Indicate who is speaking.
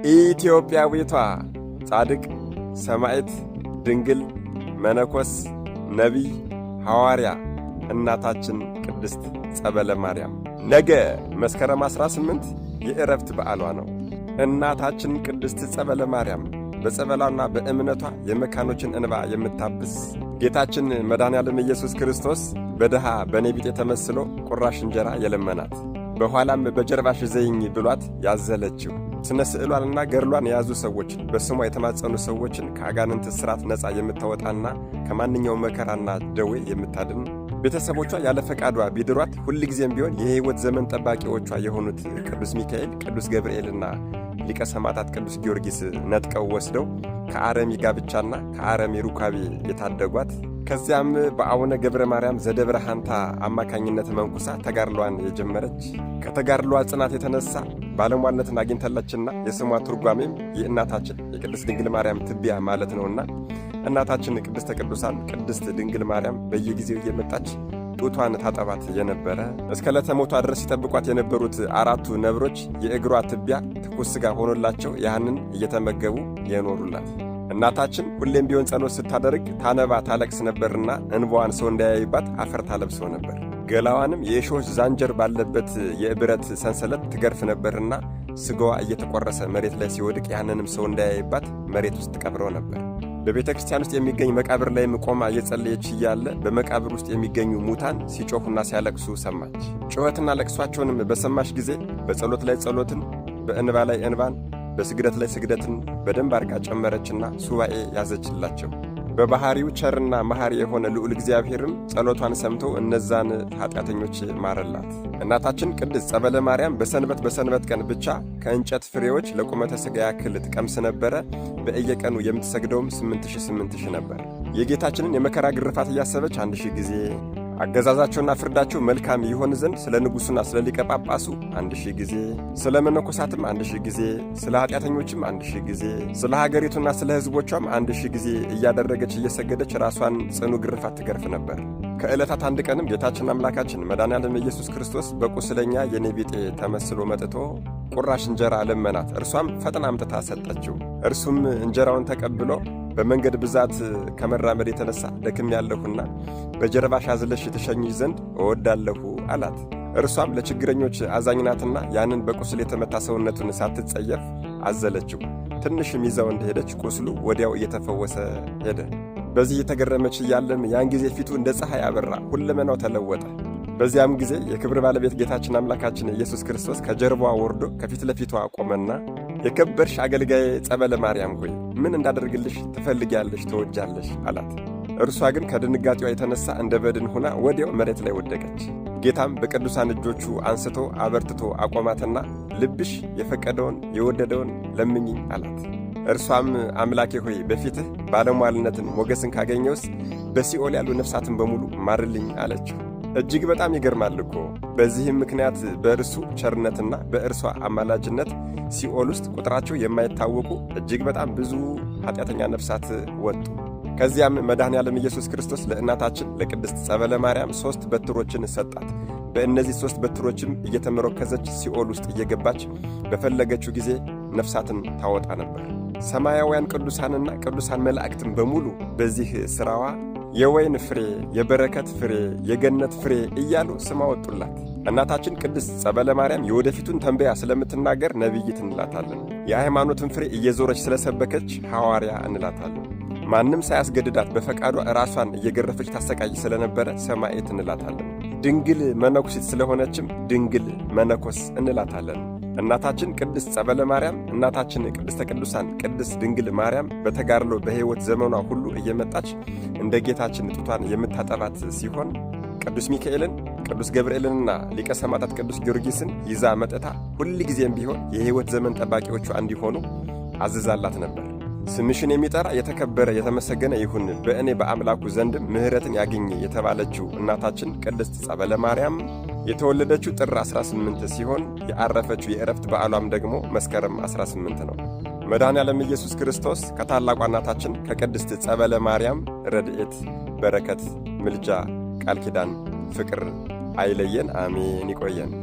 Speaker 1: ኢትዮጵያዊቷ ጻድቅ፣ ሰማዕት፣ ድንግል፣ መነኮስ፣ ነቢይ፣ ሐዋርያ እናታችን ቅድስት ጸበለ ማርያም ነገ መስከረም 18 የዕረፍት በዓሏ ነው። እናታችን ቅድስት ጸበለ ማርያም በጸበሏና በእምነቷ የመካኖችን እንባ የምታብስ፣ ጌታችን መድኃኔ ዓለም ኢየሱስ ክርስቶስ በድሃ በኔ ቢጤ ተመስሎ ቁራሽ እንጀራ የለመናት፣ በኋላም በጀርባሽ ዘይኝ ብሏት ያዘለችው፣ ስነ ስዕሏንና ገድሏን የያዙ ሰዎችን፣ በስሟ የተማጸኑ ሰዎችን ከአጋንንት እስራት ነፃ የምታወጣና ከማንኛውም መከራና ደዌ የምታድን፣ ቤተሰቦቿ ያለ ፈቃዷ ቢድሯት ሁልጊዜም ቢሆን የሕይወት ዘመን ጠባቂዎቿ የሆኑት ቅዱስ ሚካኤል፣ ቅዱስ ገብርኤልና ሊቀ ሰማዕታት ቅዱስ ጊዮርጊስ ነጥቀው ወስደው ከአረሚ ጋብቻና ከአረሚ ሩካቤ የታደጓት፣ ከዚያም በአቡነ ገብረ ማርያም ዘደብረ ሐንታ አማካኝነት መንኩሳ ተጋድሏን የጀመረች፣ ከተጋድሏ ጽናት የተነሳ ባለሟልነትን አግኝታለችና የስሟ ትርጓሜም የእናታችን የቅድስት ድንግል ማርያም ትቢያ ማለት ነውና፣ እናታችን ቅድስተ ቅዱሳን ቅድስት ድንግል ማርያም በየጊዜው እየመጣች ጡቷን ታጠባት የነበረ፣ እስከ ዕለተ ሞቷ ድረስ ሲጠብቋት የነበሩት አራቱ ነብሮች የእግሯ ትቢያ ትኩስ ሥጋ ሆኖላቸው ያህንን እየተመገቡ የኖሩላት፣ እናታችን ሁሌም ቢሆን ጸሎት ስታደርግ ታነባ ታለቅስ ነበርና እንባዋን ሰው እንዳያይባት አፈር ታለብሰው ነበር። ገላዋንም የእሾህ ዛንጀር ባለበት የብረት ሰንሰለት ትገርፍ ነበርና ስጋዋ እየተቆረሰ መሬት ላይ ሲወድቅ ያንንም ሰው እንዳያይባት መሬት ውስጥ ቀብረው ነበር። በቤተ ክርስቲያን ውስጥ የሚገኝ መቃብር ላይም ቆማ እየጸለየች እያለ በመቃብር ውስጥ የሚገኙ ሙታን ሲጮኹና ሲያለቅሱ ሰማች። ጩኸትና ለቅሷቸውንም በሰማች ጊዜ በጸሎት ላይ ጸሎትን፣ በእንባ ላይ እንባን፣ በስግደት ላይ ስግደትን በደንብ አርጋ ጨመረችና ሱባኤ ያዘችላቸው። በባሕሪው ቸርና መሐሪ የሆነ ልዑል እግዚአብሔርም ጸሎቷን ሰምቶ እነዛን ኃጢአተኞች ማረላት። እናታችን ቅድስት ጸበለ ማርያም በሰንበት በሰንበት ቀን ብቻ ከእንጨት ፍሬዎች ለቁመተ ሥጋ ያክል ትቀምስ ነበረ። በየቀኑ የምትሰግደውም 8000 8000 ነበር። የጌታችንን የመከራ ግርፋት እያሰበች 1000 ጊዜ፣ አገዛዛቸውና ፍርዳቸው መልካም ይሆን ዘንድ ስለ ንጉሡና ስለ ሊቀ ጳጳሱ 1000 ጊዜ፣ ስለ መነኮሳትም 1000 ጊዜ፣ ስለ ኃጢአተኞችም 1000 ጊዜ፣ ስለ ሀገሪቱና ስለ ሕዝቦቿም 1000 ጊዜ እያደረገች እየሰገደች ራሷን ጽኑ ግርፋት ትገርፍ ነበር። ከዕለታት አንድ ቀንም ጌታችን አምላካችን መድኃኔዓለም ኢየሱስ ክርስቶስ በቁስለኛ የኔ ቢጤ ተመስሎ መጥቶ ቁራሽ እንጀራ ለመናት። እርሷም ፈጥና አምጥታ ሰጠችው። እርሱም እንጀራውን ተቀብሎ በመንገድ ብዛት ከመራመድ የተነሳ ደክም ያለሁና በጀርባሽ አዝለሽ የተሸኝሽ ዘንድ እወዳለሁ አላት። እርሷም ለችግረኞች አዛኝ ናትና ያንን በቁስል የተመታ ሰውነቱን ሳትጸየፍ አዘለችው። ትንሽም ይዛው እንደሄደች ቁስሉ ወዲያው እየተፈወሰ ሄደ። በዚህ የተገረመች እያለም ያን ጊዜ ፊቱ እንደ ፀሐይ አበራ፣ ሁለመናው ተለወጠ። በዚያም ጊዜ የክብር ባለቤት ጌታችን አምላካችን ኢየሱስ ክርስቶስ ከጀርባዋ ወርዶ ከፊት ለፊቷ ቆመና የከበርሽ አገልጋዬ ጸበለ ማርያም ሆይ፣ ምን እንዳደርግልሽ ትፈልጊያለሽ፣ ትወጃለሽ? አላት። እርሷ ግን ከድንጋጤዋ የተነሳ እንደ በድን ሆና ወዲያው መሬት ላይ ወደቀች። ጌታም በቅዱሳን እጆቹ አንስቶ አበርትቶ አቆማትና ልብሽ የፈቀደውን የወደደውን ለምኝኝ አላት። እርሷም አምላኬ ሆይ፣ በፊትህ ባለሟልነትን ሞገስን ካገኘውስ በሲኦል ያሉ ነፍሳትን በሙሉ ማርልኝ አለችው። እጅግ በጣም ይገርማል እኮ። በዚህም ምክንያት በእርሱ ቸርነትና በእርሷ አማላጅነት ሲኦል ውስጥ ቁጥራቸው የማይታወቁ እጅግ በጣም ብዙ ኃጢአተኛ ነፍሳት ወጡ። ከዚያም መድኃኔ ዓለም ኢየሱስ ክርስቶስ ለእናታችን ለቅድስት ጸበለ ማርያም ሦስት በትሮችን ሰጣት። በእነዚህ ሦስት በትሮችም እየተመረከዘች ሲኦል ውስጥ እየገባች በፈለገችው ጊዜ ነፍሳትን ታወጣ ነበር። ሰማያውያን ቅዱሳንና ቅዱሳን መላእክትን በሙሉ በዚህ ሥራዋ የወይን ፍሬ፣ የበረከት ፍሬ፣ የገነት ፍሬ እያሉ ስም አወጡላት። እናታችን ቅድስት ጸበለ ማርያም የወደፊቱን ተንበያ ስለምትናገር ነቢይት እንላታለን። የሃይማኖትን ፍሬ እየዞረች ስለሰበከች ሐዋርያ እንላታለን። ማንም ሳያስገድዳት በፈቃዷ ራሷን እየገረፈች ታሰቃይ ስለነበረ ሰማዕት እንላታለን። ድንግል መነኩሲት ስለሆነችም ድንግል መነኮስ እንላታለን። እናታችን ቅድስት ጸበለ ማርያም፣ እናታችን ቅድስተ ቅዱሳን ቅድስት ድንግል ማርያም በተጋድሎ በሕይወት ዘመኗ ሁሉ እየመጣች እንደ ጌታችን ጡቷን የምታጠባት ሲሆን፣ ቅዱስ ሚካኤልን፣ ቅዱስ ገብርኤልንና ሊቀ ሰማዕታት ቅዱስ ጊዮርጊስን ይዛ መጥታ ሁል ጊዜም ቢሆን የሕይወት ዘመን ጠባቂዎቿ እንዲሆኑ አዝዛላት ነበር። ስምሽን የሚጠራ የተከበረ የተመሰገነ ይሁን፣ በእኔ በአምላኩ ዘንድም ምሕረትን ያግኝ የተባለችው እናታችን ቅድስት ጸበለ ማርያም የተወለደችው ጥር 18 ሲሆን የአረፈችው የዕረፍት በዓሏም ደግሞ መስከረም 18 ነው። መድኃኔ ዓለም ኢየሱስ ክርስቶስ ከታላቋ እናታችን ከቅድስት ጸበለ ማርያም ረድኤት፣ በረከት፣ ምልጃ፣ ቃል ኪዳን፣ ፍቅር አይለየን። አሜን። ይቆየን።